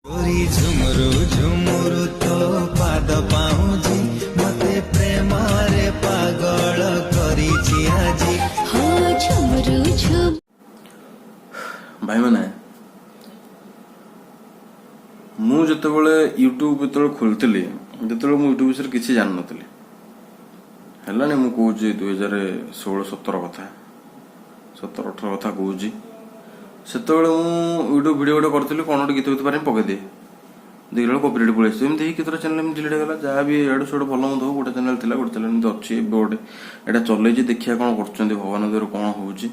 ଚୋରି ଝୁମୁରୁ ଝୁମୁରୁ ତୋ ପାଦ ପାଉଁଜି, ମତେ ପ୍ରେମରେ ପାଗଳ କରିଛି ଆଜି। ହୋ ଝୁମରୁ ଝୁମ। ଭାଇମାନେ, ମୁଁ ଯେତେବେଳେ ୟୁଟ୍ୟୁବ ଯେତେବେଳେ ଖୋଲିଥିଲି, ଯେତେବେଳେ ମୁଁ ୟୁଟ୍ୟୁବ ବିଷୟରେ କିଛି ଜାଣିନଥିଲି, ହେଲାଣି ମୁଁ କହୁଛି 2016 17 କଥା, 17 18 କଥା କହୁଛି। ସେତେବେଳେ ମୁଁ ୟୁଟ୍ୟୁବ ଭିଡ଼ିଓ ଗୋଟେ କରିଥିଲି, କ'ଣ ଗୋଟେ ଗୀତ ଗୀତ ପାରି ପକେଇଦିଏ, ଦେଖିଲା ବେଳକୁ କପିରାଇଟ୍ ପଳେଇ ଆସିବ। ଏମିତି ହେଇକି କେତେଟା ଚ୍ୟାନେଲ ଏମିତି ଡିଲିଟ୍ ହେଇଗଲା। ଯାହା ବି ଏଆଡ଼ୁ ସିଆଡ଼ୁ ଭଲ ମନ୍ଦ ହଉ, ଗୋଟେ ଚ୍ୟାନେଲ ଥିଲା, ଗୋଟେ ଚ୍ୟାନେଲ ଏମିତି ଅଛି। ଏବେ ଗୋଟେ ଏଇଟା ଚଲେଇଛି, ଦେଖିବା କ'ଣ କରୁଛନ୍ତି, ଭଗବାନ ଦୟାରୁ କ'ଣ ହଉଛି।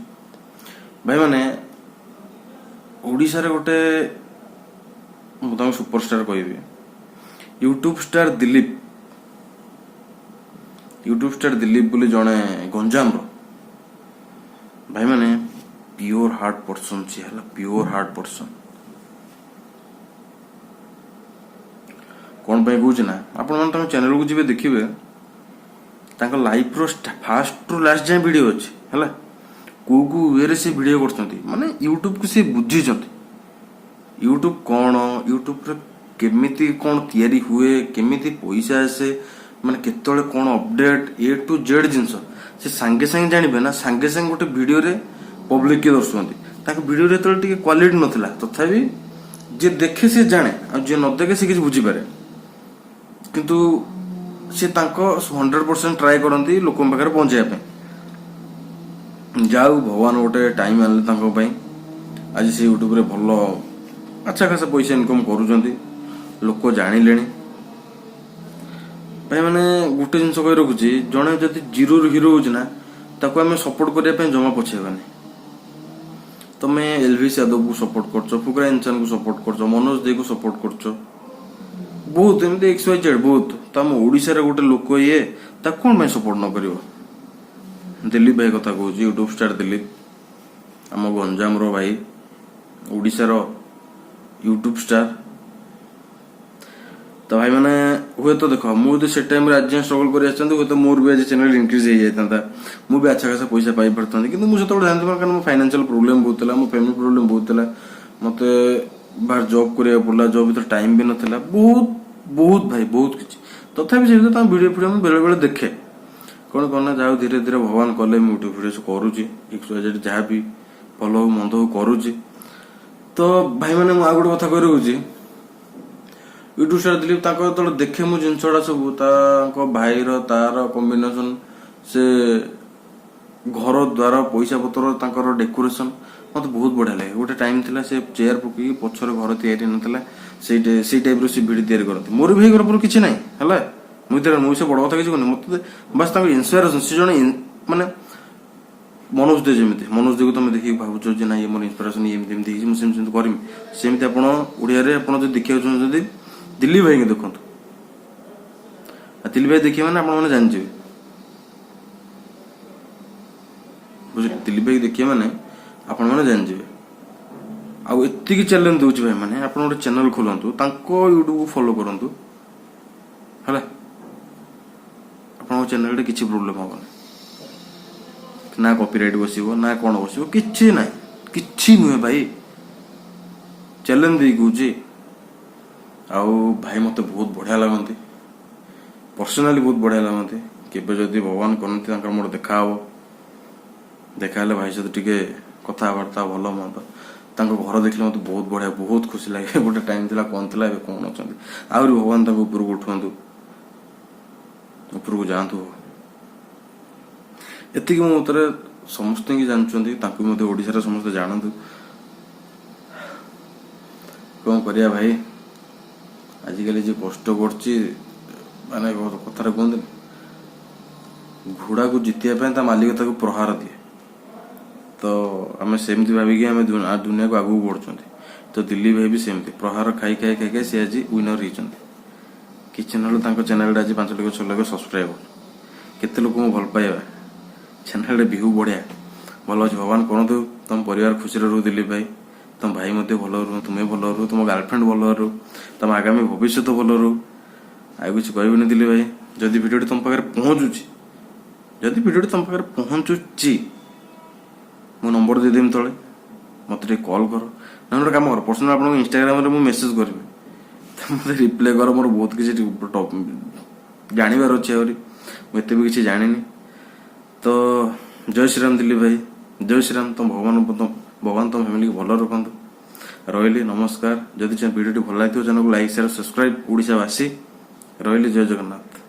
ଭାଇମାନେ, ଓଡ଼ିଶାରେ ଗୋଟେ ମୁଁ ତାଙ୍କୁ ସୁପରଷ୍ଟାର କହିବି, YouTube star Dilip. YouTube star Dilip ବୋଲି ଜଣେ ଗଞ୍ଜାମର। ଭାଇମାନେ, ପିଓର ହାର୍ଟ ପର୍ସନ ସିଏ ହେଲା, ପିଓର ହାର୍ଟ ପର୍ସନ। କ'ଣ ପାଇଁ କହୁଛି ନା, ଆପଣମାନେ ତାଙ୍କ ଚ୍ୟାନେଲକୁ ଯିବେ, ଦେଖିବେ ତାଙ୍କ ଲାଇଫର ଫାଷ୍ଟରୁ ଲାଷ୍ଟ ଯାଏଁ ଭିଡ଼ିଓ ଅଛି। ହେଲା, କୋଉ କୋଉ ୱେରେ ସେ ଭିଡ଼ିଓ କରୁଛନ୍ତି, ମାନେ ୟୁଟ୍ୟୁବକୁ ସେ ବୁଝିଛନ୍ତି। ୟୁଟ୍ୟୁବ କ'ଣ, ୟୁଟ୍ୟୁବରେ କେମିତି କ'ଣ ତିଆରି ହୁଏ, କେମିତି ପଇସା ଆସେ, ମାନେ କେତେବେଳେ କ'ଣ ଅପଡେଟ୍, ଏ ଟୁ ଜେଡ୍ ଜିନିଷ ସେ ସାଙ୍ଗେ ସାଙ୍ଗେ ଜାଣିବେ ନା ସାଙ୍ଗେ ସାଙ୍ଗେ ଗୋଟେ ଭିଡ଼ିଓରେ ପବ୍ଲିକ କିଏ ଦର୍ଶାନ୍ତି। ତାଙ୍କ ଭିଡ଼ିଓରେ ଯେତେବେଳେ ଟିକେ କ୍ୱାଲିଟି ନଥିଲା, ତଥାପି ଯିଏ ଦେଖେ ସେ ଜାଣେ, ଆଉ ଯିଏ ନ ଦେଖେ ସେ କିଛି ବୁଝିପାରେ। କିନ୍ତୁ ସେ ତାଙ୍କ 100% ଟ୍ରାଏ କରନ୍ତି ଲୋକଙ୍କ ପାଖରେ ପହଞ୍ଚାଇବା ପାଇଁ। ଯାଉ, ଭଗବାନ ଗୋଟେ ଟାଇମ୍ ଆଣିଲେ ତାଙ୍କ ପାଇଁ। ଆଜି ସେ ୟୁଟ୍ୟୁବରେ ଭଲ ଆଚ୍ଛା ଖାସା ପଇସା ଇନକମ୍ କରୁଛନ୍ତି, ଲୋକ ଜାଣିଲେଣି। ଭାଇମାନେ, ଗୋଟେ ଜିନିଷ କହି ରଖୁଛି, ଜଣେ ଯଦି ଜିରୋରୁ ହିରୋ ହଉଛି ନା, ତାକୁ ଆମେ ସପୋର୍ଟ କରିବା ପାଇଁ ଜମା ପଛେଇବାନି। ତମେ ଏଲଭିସ୍ ଯାଦବକୁ ସପୋର୍ଟ କରୁଛ, ଫୁକରା ଇନସାନକୁ ସପୋର୍ଟ କରୁଛ, ମନୋଜ ଦେକୁ ସପୋର୍ଟ କରୁଛ, ବହୁତ ଏମିତି ଏକ୍ସ ୱାଇ ଜେଡ୍ ବହୁତ। ତ ଆମ ଓଡ଼ିଶାରେ ଗୋଟେ ଲୋକ ଇଏ, ତାକୁ କ'ଣ ପାଇଁ ସପୋର୍ଟ ନ କରିବ? ଦିଲୀପ ଭାଇ କଥା କହୁଛି, ୟୁଟ୍ୟୁବ ଷ୍ଟାର ଦିଲୀପ, ଆମ ଗଞ୍ଜାମର ଭାଇ, ଓଡ଼ିଶାର ୟୁଟ୍ୟୁବ ଷ୍ଟାର। ତ ଭାଇମାନେ, ହୁଏତ ଦେଖ, ମୁଁ ଯଦି ସେ ଟାଇମରେ ଆଜି ଯାଏଁ ଷ୍ଟ୍ରଗଲ କରି ଆସିଥାନ୍ତି, ହୁଏତ ମୋର ବି ଆଜି ଚ୍ୟାନେଲ ଇନକ୍ରିଜ ହେଇଯାଇଥାନ୍ତା, ମୁଁ ବି ଆଚ୍ଛା ଖାସା ପଇସା ପାଇପାରିଥାନ୍ତି। କିନ୍ତୁ ମୁଁ ସେତେବେଳେ ଜାଣିଥିଲି, କାରଣ ମୋ ଫାଇନାନ୍ସିଆଲ ପ୍ରୋବ୍ଲେମ ବହୁତ ଥିଲା, ମୋ ଫ୍ୟାମିଲି ପ୍ରୋବ୍ଲେମ ବହୁତ ଥିଲା, ମତେ ବାହାର ଜବ୍ କରିବାକୁ ପଡ଼ିଲା, ଜବ୍ ଭିତରେ ଟାଇମ୍ ବି ନଥିଲା, ବହୁତ ବହୁତ ଭାଇ ବହୁତ କିଛି। ତଥାପି ସେ ଭିତରେ ତାଙ୍କ ଭିଡ଼ିଓ ଫିଡ଼ିଓ ମୁଁ ବେଳେ ବେଳେ ଦେଖେ। କ'ଣ କ'ଣ ନା, ଯାଉ ଧୀରେ ଧୀରେ ଭଗବାନ କଲେ, ମୁଁ ୟୁଟ୍ୟୁବ ଭିଡ଼ିଓ ସବୁ କରୁଛି, ଏକ୍ସ ୱାଇ ଜେଡ୍ ଯାହା ବି ଭଲ ହଉ ମନ୍ଦ ହଉ କରୁଛି। ତ ଭାଇମାନେ, ମୁଁ ଆଉ ଗୋଟେ କଥା କହି ରଖୁଛି। ୟୁଟ୍ୟୁବ ଷ୍ଟାର ଦିଲୀପ, ତାଙ୍କ ଯେତେବେଳେ ଦେଖେ ମୁଁ ଜିନିଷଟା ସବୁ, ତାଙ୍କ ଭାଇର ତାର କମ୍ବିନେସନ, ସେ ଘର ଦ୍ୱାର, ପଇସା ପତ୍ର, ତାଙ୍କର ଡେକୋରେସନ ମତେ ବହୁତ ବଢିଆ ଲାଗେ। ଗୋଟେ ଟାଇମ ଥିଲା, ସେ ଚେୟାର ପକେଇକି ପଛରେ ଘର ତିଆରି ନଥିଲା, ସେଇଟା ସେଇ ଟାଇପର ସେ ଭିଡ଼ିଓ ତିଆରି କରନ୍ତି। ମୋର ବି ଘର ପରେ କିଛି ନାହିଁ। ହେଲା, ମୁଁ ମୁଁ ସେ ବଡ କଥା କିଛି କହୁନି। ମତେ ବାସ୍ ତାଙ୍କ ଇନ୍ସପାୟାରେସନ, ସେ ଜଣେ ମାନେ ମନୋଜ ଦେ ଯେମିତି, ମନୋଜ ଦେକୁ ତମେ ଦେଖିକି ଭାବୁଛ ଯେ ନା, ଇଏ ମୋର ଇନ୍ସପିରେସନ, ଇଏ ଏମିତି ଏମିତି ହେଇଛି, ମୁଁ ସେମିତି ସେମିତି କରିମି। ସେମିତି ଆପଣ ଓଡ଼ିଆରେ ଆପଣ ଯଦି ଦେଖିବାକୁ ଚାହୁଁଛନ୍ତି, ଦିଲୀପ ଭାଇଙ୍କୁ ଦେଖନ୍ତୁ। ଆଉ ଦିଲୀପ ଭାଇ ଦେଖିବେ ମାନେ ଆପଣମାନେ ଜାଣିଯିବେ, ବୁଝିଲେ? ଦିଲୀପ ଭାଇ ଦେଖିବେ ମାନେ ଆପଣମାନେ ଜାଣିଯିବେ। ଆଉ ଏତିକି ଚ୍ୟାଲେଞ୍ଜ ଦଉଛି ଭାଇମାନେ, ଆପଣ ଗୋଟେ ଚ୍ୟାନେଲ ଖୋଲନ୍ତୁ, ତାଙ୍କ ୟୁଟ୍ୟୁବକୁ ଫଲୋ କରନ୍ତୁ। ହେଲା, ଆପଣଙ୍କ ଚ୍ୟାନେଲରେ କିଛି ପ୍ରୋବ୍ଲେମ ହବନି ନା, କପିରାଇଟ୍ ବସିବ ନା କ'ଣ ବସିବ, କିଛି ନାହିଁ, କିଛି ନୁହେଁ ଭାଇ, ଚ୍ୟାଲେଞ୍ଜ ଦେଇ କହୁଛି। ଆଉ ଭାଇ ମତେ ବହୁତ ବଢିଆ ଲାଗନ୍ତି, ପର୍ସନାଲି ବହୁତ ବଢିଆ ଲାଗନ୍ତି। କେବେ ଯଦି ଭଗବାନ କରନ୍ତି ତାଙ୍କର ମୋର ଦେଖା ହବ, ଦେଖା ହେଲେ ଭାଇ ସହିତ ଟିକେ କଥାବାର୍ତ୍ତା, ଭଲ ମନ୍ଦ। ତାଙ୍କ ଘର ଦେଖିଲେ ମତେ ବହୁତ ବଢିଆ, ବହୁତ ଖୁସି ଲାଗେ। ଗୋଟେ ଟାଇମ ଥିଲା କ'ଣ ଥିଲା, ଏବେ କ'ଣ ଅଛନ୍ତି। ଆହୁରି ଭଗବାନ ତାଙ୍କ ଉପରକୁ ଉଠନ୍ତୁ, ଉପରକୁ ଯାଆନ୍ତୁ। ଏତିକି ମୋ ମତରେ ସମସ୍ତଙ୍କୁ ଜାଣିଛନ୍ତି, ତାଙ୍କୁ ମଧ୍ୟ ଓଡ଼ିଶାରେ ସମସ୍ତେ ଜାଣନ୍ତୁ। କ'ଣ କରିବା ଭାଇ, ଆଜିକାଲି ଯିଏ କଷ୍ଟ କରୁଛି, ମାନେ କଥାରେ କୁହନ୍ତିନି, ଘୋଡ଼ାକୁ ଜିତିବା ପାଇଁ ତା ମାଲିକ ତାକୁ ପ୍ରହାର ଦିଏ। ତ ଆମେ ସେମିତି ଭାବିକି ଆମେ ଦୁନିଆକୁ ଆଗକୁ ବଢୁଛନ୍ତି। ତ ଦିଲୀପ ଭାଇ ବି ସେମିତି ପ୍ରହାର ଖାଇ ଖାଇ ଖାଇ ଖାଇ ସେ ଆଜି ୱିନର ହେଇଛନ୍ତି। କିଛି ନହେଲେ ତାଙ୍କ ଚ୍ୟାନେଲଟା ଆଜି 5 ଲକ୍ଷ 6 ଲକ୍ଷ ସବସ୍କ୍ରାଇବର, କେତେ ଲୋକଙ୍କୁ ଭଲ ପାଇବା, ଚ୍ୟାନେଲରେ ଭିଉ ବଢିଆ ଭଲ ଅଛି। ଭଗବାନ କରନ୍ତୁ ତମ ପରିବାର ଖୁସିରେ ରହୁ ଦିଲୀପ ଭାଇ, ତମ ଭାଇ ମଧ୍ୟ ଭଲ ରୁହ, ତୁମେ ଭଲ ରୁହ, ତୁମ ଗାର୍ଲଫ୍ରେଣ୍ଡ ଭଲ ରହୁ, ତମ ଆଗାମୀ ଭବିଷ୍ୟତ ଭଲ ରହୁ। ଆଉ କିଛି କହିବିନି ଦିଲୀପ ଭାଇ। ଯଦି ଭିଡ଼ିଓଟି ତମ ପାଖରେ ପହଞ୍ଚୁଛି, ଯଦି ଭିଡ଼ିଓଟି ତମ ପାଖରେ ପହଞ୍ଚୁଛି, ମୁଁ ନମ୍ବର ଦେଇଦେବି ତଳେ, ମୋତେ ଟିକେ କଲ୍ କର। ନହେଲେ ଗୋଟେ କାମ କର, ପର୍ସନାଲ ଆପଣଙ୍କୁ ଇନଷ୍ଟାଗ୍ରାମରେ ମୁଁ ମେସେଜ କରିବି। ମୋତେ ରିପ୍ଲାଏ କର। ମୋର ବହୁତ କିଛି ଜାଣିବାର ଅଛି ଆହୁରି, ମୁଁ ଏତେ ବି କିଛି ଜାଣିନି। ତ ଜୟ ଶ୍ରୀରାମ ଦିଲ୍ଲୀପ ଭାଇ, ଜୟ ଶ୍ରୀରାମ। ତମ ଭଗବାନ ତମ ଫ୍ୟାମିଲିକୁ ଭଲ ରଖନ୍ତୁ। ରହିଲି, ନମସ୍କାର। ଯଦି ଭିଡ଼ିଓଟି ଭଲ ଲାଗିଥିବ, ଚ୍ୟାନେଲକୁ ଲାଇକ୍, ସେୟାର, ସବସ୍କ୍ରାଇବ୍। ଓଡ଼ିଶାବାସୀ, ରହିଲି, ଜୟ ଜଗନ୍ନାଥ।